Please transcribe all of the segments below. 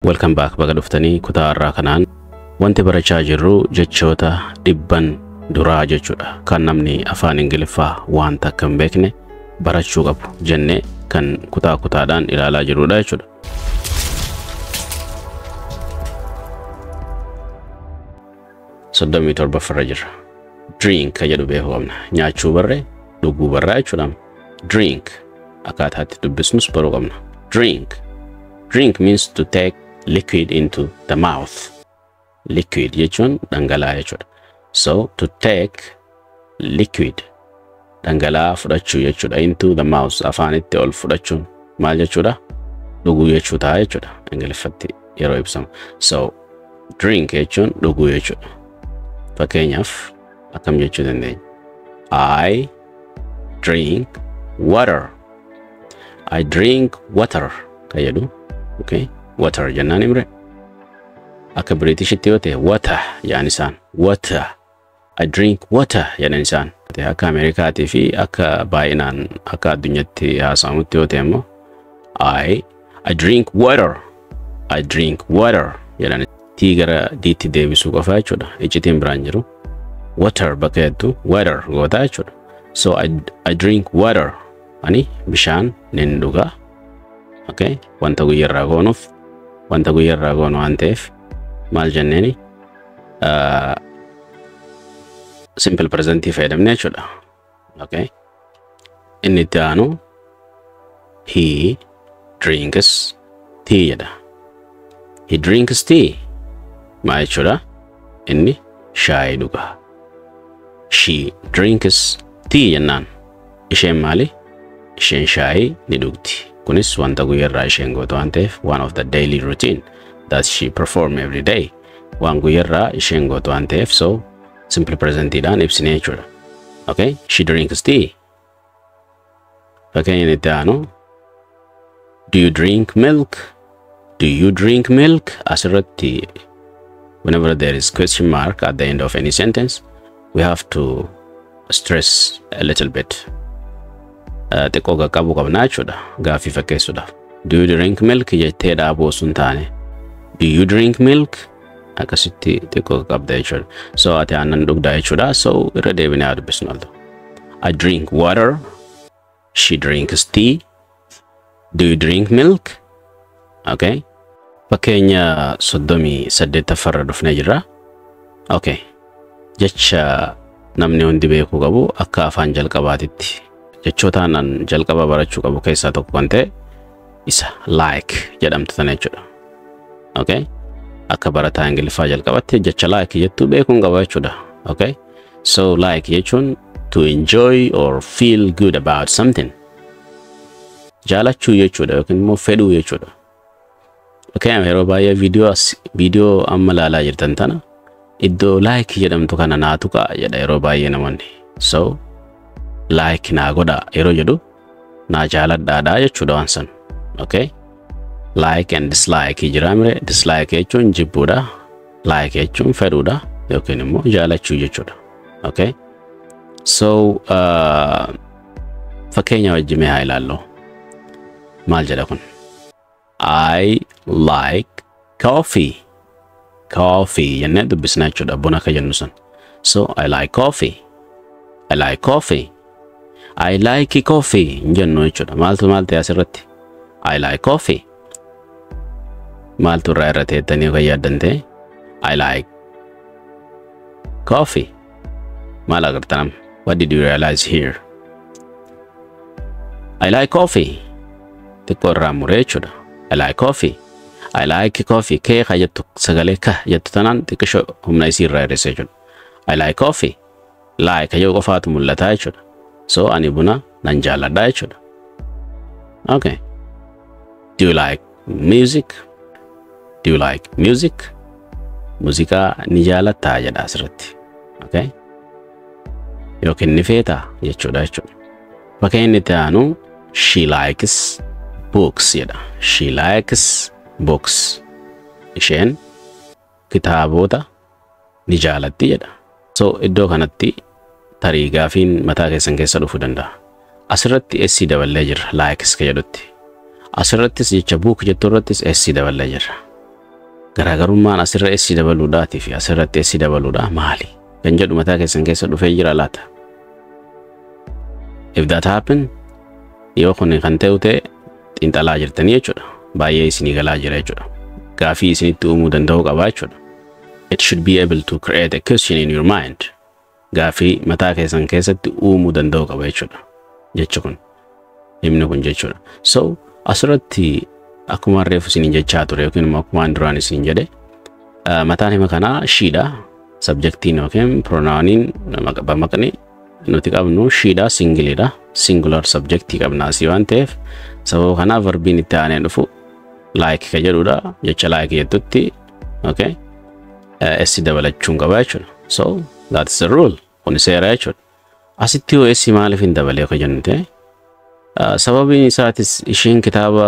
Welcome back baga dhuftanii kutaa har'aa kanaan wanti barachaa jirru jechoota dhibban duraa jechuudha. Kan namni afaan Ingiliffaa wanta akka hin beekne barachuu qabu jennee kan kutaa kutaadhaan ilaalaa jirrudha jechuudha. 37ffarra jirra. Drink ka jedhu beekuu qabna. Nyaachuu barree dhuguu barraa jechuudha. Drink akkaataa itti dubbisnus baruu qabna. Drink. Drink means to take liquid into the mouth. Liquid jechuun dhangala'aa jechuudha. So to take liquid dhangala'aa fudhachuu jechuudha. Into the mouth afaanitti ol fudhachuun maal jechuudha? Dhuguu jechuu ta'a jechuudha. Ingiliffatti yeroo ibsamu. So drink jechuun dhuguu jechuudha. Fakkeenyaaf akkam jechuu dandeenya? I drink water. I drink water kan jedhu, okay? Water jennaan himre. Akka Biriitishitti yoo ta'e water jedhan isaan. Water. I drink water jedhan isaan. Akka Ameerikaatii fi akka baay'inaan akka addunyaatti haasa'amutti yoo ta'e immoo I drink water. I drink water jedhan. Tii gara diitti deebisuu qofa jechuudha. Iccitiin biraan jiru. Water bakka jettu water goota jechuudha. So I drink water. Ani bishaan nin dhuga. Okay? Wanta guyyaarraa goonuuf wanta guyyaarraa goonu waan ta'eef maal jenneeni simple presentii fayyadamne jechuudha. Okay? Inni itti aanu he drinks tea jedha. He drinks tea. Maal jechuudha? Inni shaayii dhuga. She drinks tea jennaan. Isheen maali? Isheen shaayii ni dhugdi. Kunis wanta guyyaarraa isheen gootu waan ta'eef one of the daily routine that she perform every day. Waan guyyaarraa isheen gootu waan ta'eef so simple presentiidhaan ibsine jechuudha. Okay? She drinks tea. Fakkeenya inni itti aanu do you drink milk? Do you drink milk? Asirratti whenever there is question mark at the end of any sentence, we have to stress a little bit. Xiqqoo qaqqabuu qabna jechuudha gaaffii fakkeessuudhaaf. Do you drink milk jettee dhaabuu osoo hin taane do you drink milk akkasitti xiqqoo qaqqabda jechuudha. So ati aannan dhugdaa jechuudha. So irra deebinee haa dubbisnu al tokko. I drink water. She drinks tea. Do you drink milk? Okay. Fakkeenya 38ffarra dhufnee jirra. Okay. Jecha namni hundi beekuu qabu akka afaan jalqabaatitti jechoota aannan jalqaba barachuu qabu keessaa tokko kan ta'e isa like jedhamtu tana jechuudha. Okay. Akka barataa Ingiliffaa jalqabatti jecha like jettuu beekuun qaba jechuudha. Okay. So like jechuun to enjoy or feel good about something. Jaalachuu jechuudha yookiin immoo fedhuu jechuudha. Okay, yeroo baay'ee viidiyoo amma ilaalaa jirtan tana iddoo like jedhamtu kana naa tuqaa jedha yeroo baay'ee namoonni. So like naa godhaa yeroo jedhu naa jaaladhaadhaa jechuudha waan san. Okay? Like and dislike jira mire. Dislike jechuun jibbuudha. Like jechuun fedhuudha yookiin immoo jaalachuu jechuudha. Okay? So fakkeenya wajjin mee haa ilaallu. Maal jedha kun? I like coffee. Coffee jennee dubbisna jechuudha buna akka jennu san. So I like coffee. I like coffee. I like coffee hin jennu jechuudha. Maaltu maal ta'e asirratti? I like coffee. Maaltu irraa irra teettanii kan yaaddan ta'e? I like coffee. Maal agartan amma? What did you realize here? I like coffee. Xiqqoo irraa muree jechuudha. I like coffee. I like coffee. Kee ka jettu sagalee ka jettu tanaan xiqqisho humna isii irraa hir'ise jechuudha. I like coffee. Like jedhu qofaatu mul'ata jechuudha. So ani buna nan jaalladha jechuudha. Okay. Do you like music? Do you like music? Muuziqaa ni jaalattaa jedha asirratti. Okay. Yookiin ni feetaa jechuudha jechuudha. Bakka inni itti aanu she likes books jedha. She likes books. Isheen kitaabota ni jaalatti jedha. So iddoo kanatti tarii gaafiin mataa keessan keessa dhufuu danda'a. Asirratti S daballee jirra likes ka jedhutti. Asirrattis jecha book jettu irrattis S daballee jirra. Garaagarummaan asirra S dabaluudhaatii fi asirratti S dabaluudhaa maali? Kan jedhu mataa keessan keessa dhufee jira laata? If that happen, yoo kun kan ta'u ta'e, xiinxalaa jirtanii jechuudha. Baay'ee isinii galaa jira jechuudha. Gaafii isinitti uumuu danda'uu qabaa jechuudha. It should be able to create a question in your mind. Gaafii mataa keessan keessatti uumuu danda'uu qaba jechuudha. Jechi kun. Himni kun jechuudha. So asirratti akkuma reefu isiniin jechaa ture yookiin immoo akkuma duraan isiniin jedhe, mataan hima kanaa she dha. Subjectiin yookiin pronouniin, maqni nuti qabnu she dha, singleiidha. Singular subjectii qabna asii waan ta'eef, sababa kanaaf verbiin itti aanee dhufu like ka jedhudha. Jecha like jettutti, okay, S dabalachuun qaba jechuudha. So that's the rule. Kun seera jechuudha. Asitti yoo S maaliif hin dabalee ka jennu ta'e, sababiin isaatis isheen kitaaba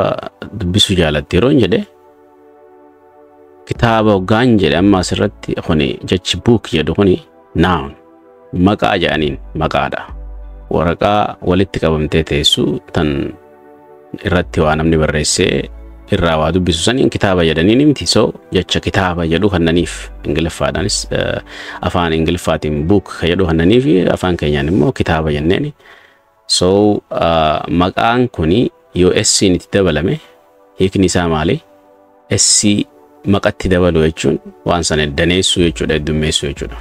dubbisuu jaalatti yeroo hin jedhe, kitaaba hoggaan jedhe, amma asirratti kuni jechi book jedhu kuni noun, maqaa jedhaniin, maqaadha. Waraqaa walitti qabamtee teessu tan irratti waa namni barreessee irraa waa dubbisu saniin kitaaba jedhaniin miti. So jecha kitaaba jedhu kannaniif Ingiliffaadhaanis, afaan Ingiliffaatiin book ka jedhu kannaniif, afaan keenyaan immoo kitaaba jenneeni. So maqaan kuni yoo S'n itti dabalame hiikni isaa maali? S maqatti dabalu jechuun waan sana daneessuu jechuudha, heddummeessuu jechuudha.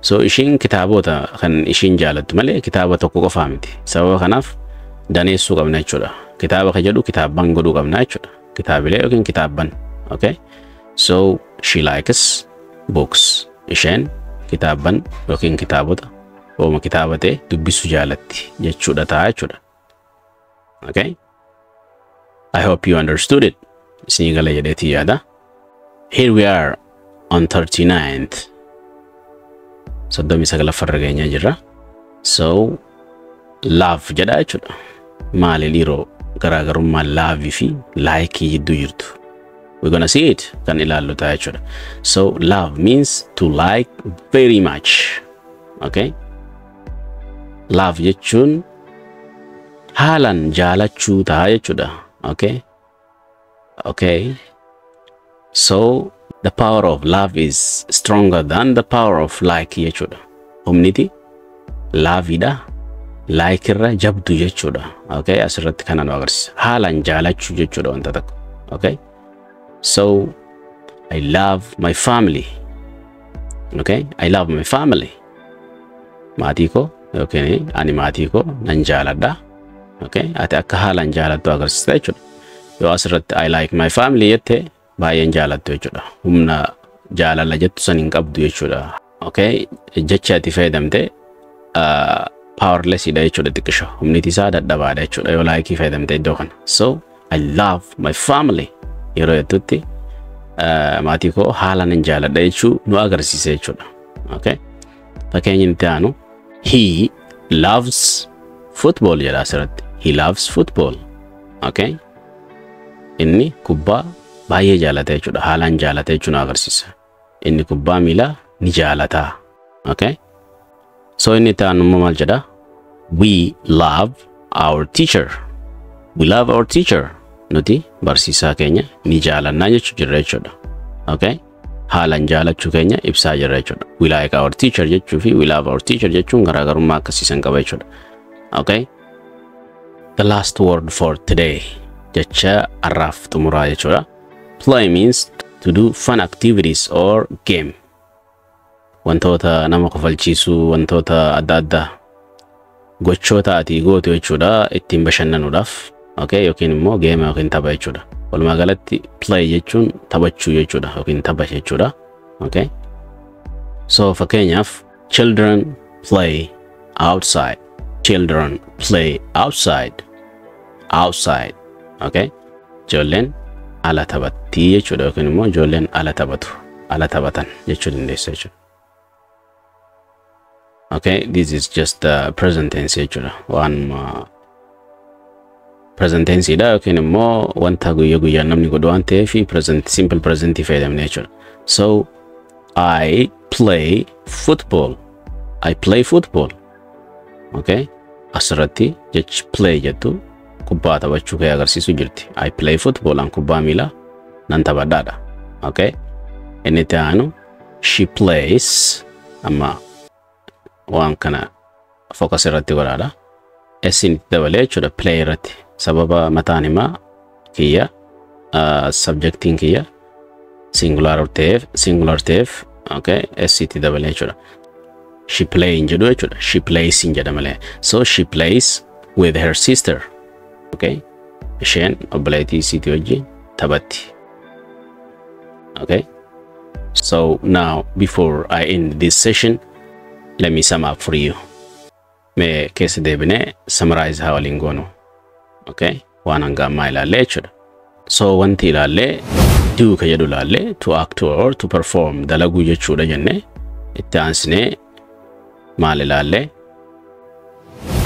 So ishiin kitaabota kan ishiin jaalattu malee kitaaba tokko qofaa miti. Sababa kanaaf daneessuu qabna jechuudha. Kitaaba ka jedhu kitaabban godhuu qabna jechuudha. Kitaabilee yookiin kitaabban. Okay? So she likes books. Isheen kitaabban yookiin kitaabota, ooma kitaaba ta'e dubbisuu jaalatti jechuudha ta'a jechuudha. Okay? I hope you understood it. Isinii gala jedheetii yaada. Here we are on 39th. 39ffarra geenyaa jirra. So love jedha jechuudha. Maali dhiiroo garaagarummaa love fi like jidduu jirtu? We're gonna see it, kan ilaallu ta'a jechuudha. So love means to like very much. Okay? Love jechuun haalan jaalachuu ta'a jechuudha. Okay? Okay? So the power of love is stronger than the power of like jechuudha. Humniti loveidha. Like irra jabdu jechuudha. Okay? Asirratti kana nu agarsiisa. Haalan jaalachuu jechuudha wanta tokko. Okay? So I love my family. Okay? I love my family. Maatii koo yookiin ani maatii koo nan jaaladha. Okay? Ati akka haalan jaalattu agarsiista jechuudha. Yoo asirratti "I like my family" jette, baay'een jaalattu jechuudha. Humna jaalala jettu san hin qabdu jechuudha. Okay? Jecha ati fayyadamte powerlessidha jechuudha xiqqisho. Humniti isaa dadhabaadha jechuudha yoo like fayyadamte iddoo kana. So "I love my family" yeroo jettutti maatii koo haala nan jaaladha jechuu nu agarsiisa jechuudha. Okay? Fakkeenyi itti aanu "He loves football" jedha asirratti. He loves football. Okay? Inni kubbaa baay'ee jaalata jechuudha. Haalaan jaalata jechuu nu agarsiisa. Inni kubbaa miilaa ni jaalata. Okay? So inni itti aanu immoo maal jedha? We love our teacher. We love our teacher. Nuti barsiisaa keenya ni jaalannaa jechuu jirra jechuudha. Okay? Haalaan jaalachuu keenya ibsaa jirra jechuudha. "We like our teacher" jechuu fi "We love our teacher" jechuun garaagarummaa akkasiisan qaba jechuudha. Okay? The last word for today, jecha har'aaf xumuraa jechuudha. Play means to do fun activities or game. Wantoota nama kofalchiisuu, wantoota adda addaa, gochoota ati gootu jechuudha ittiin bashannanuudhaaf. Okay? Yookiin immoo game yookiin tapha jechuudha. Walumaa galatti play jechuun taphachuu jechuudha yookiin tapha jechuudha. Okay? So fakkeenyaaf, children play outside. Children play outside. Outside. Okay? Ijoolleen ala taphattii jechuudha yookiin immoo ijoolleen ala taphatu. Ala taphatan jechuu dandeessa jechuudha. Okay, this is just the present tense jechuudha. Waan present tense dha yookiin immoo wanta guyyaa guyyaan namni godhu waan ta'eef present simple present fayyadamne jechuudha. So I play football. I play football. Okay? Asirratti jechi play jettu kubbaa taphachuu kee agarsiisu jirti. I play football, an kubbaa miilaa nan taphadhaadha. Okay, inni itti aanu she plays. Amma waan kana focus irratti godhaadha. S itti dabalee jechuudha play irratti, sababa mataan himaa kiyya, subjectiin kiyya singular ta'eef. Okay, S itti dabalee jechuudha. She play hin jedhu jechuudha. She plays hin jedha malee. So she plays with her sister. Okay, isheen obboleettii isiitii wajjin taphatti. Okay, so now, before I end this session, let me sum up for you. Mee keessa deebinee summarize haa waliin goonu. Okay, waan hanga ammaa ilaallee jechuudha. So wanti ilaallee, do ka jedhu ilaallee, to act or to perform, dalaguu jechuudha jenne. Itti aansinee maal ilaallee?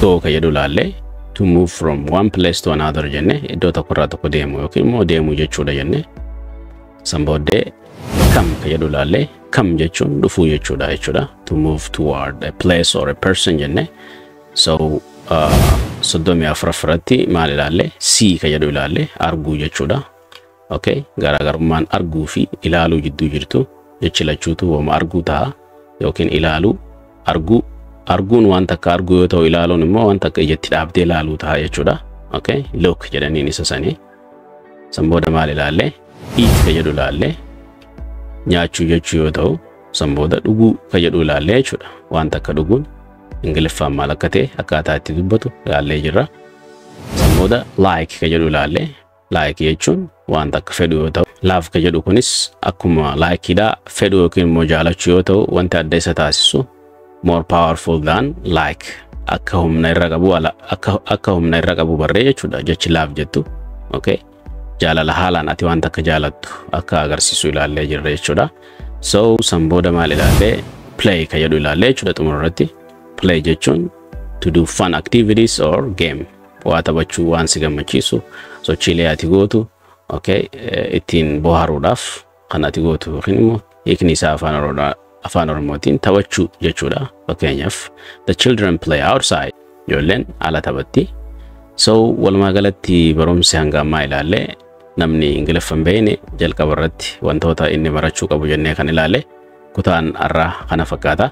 Go ka jedhu ilaallee, to move from one place to another jenne, iddoo tokko irraa tokko deemu yookiin immoo deemuu jechuudha jenne. San booddee come ka jedhu ilaallee, come jechuun dhufuu jechuudha, to move toward a place or a person jenne. So 34ffaratti maal ilaalle? See ka jedhu ilaalle, arguu jechuudha. Okay, garaagarummaan arguu fi ilaaluu jidduu jirtu, jechi lachuutu wama arguu ta'a yookiin ilaaluu. Arguu, arguun waan takka arguu yoo ta'u, ilaaluun immoo waan takka ijatti dhaabdee ilaaluu ta'a jechuudha. Okay, look jedhaniin isa sanii. San booda maal ilaalle? Eat ka jedhu ilaalle, nyaachuu jechuu yoo ta'u, san booda dhuguu ka jedhu ilaalle jechuudha. Waan takka dhuguun Ingiliffaan maal akka ta'e, akkaataa itti dubbatu ilaallee jirra. San booda like ka jedhu ilaalle. Like jechuun waan takka fedhu yoo ta'u, love ka jedhu kunis akkuma likeiidha, fedhu yookiin immoo jaalachuu yoo ta'u, wanti adda isa taasisu more powerful than like, akka humna irra qabu, akka humna irra qabu barree jechuudha jechi love jettu. Okay, jaalala haalaan ati waan takka jaalattu akka agarsiisu ilaallee jirra jechuudha. So san booda maal ilaallee? Play ka jedhu ilaallee jechuudha xumura irratti. Play jechuun to do fun activities or game, waa taphachuu, waan si gammachiisu, sochiilee ati gootu, okay, ittiin bohaaruudhaaf kan ati gootu, yookiin immoo hiikni isaa afaan Oromootiin taphachuu jechuudha. Fakkeenyaaf, the children play outside, ijoolleen ala taphatti. So walumaa galatti barumsi hanga ammaa ilaalle, namni Ingiliffa hin beekne jalqaba irratti wantoota inni barachuu qabu jennee kan ilaalle, kutaan har'aa kana fakkaata.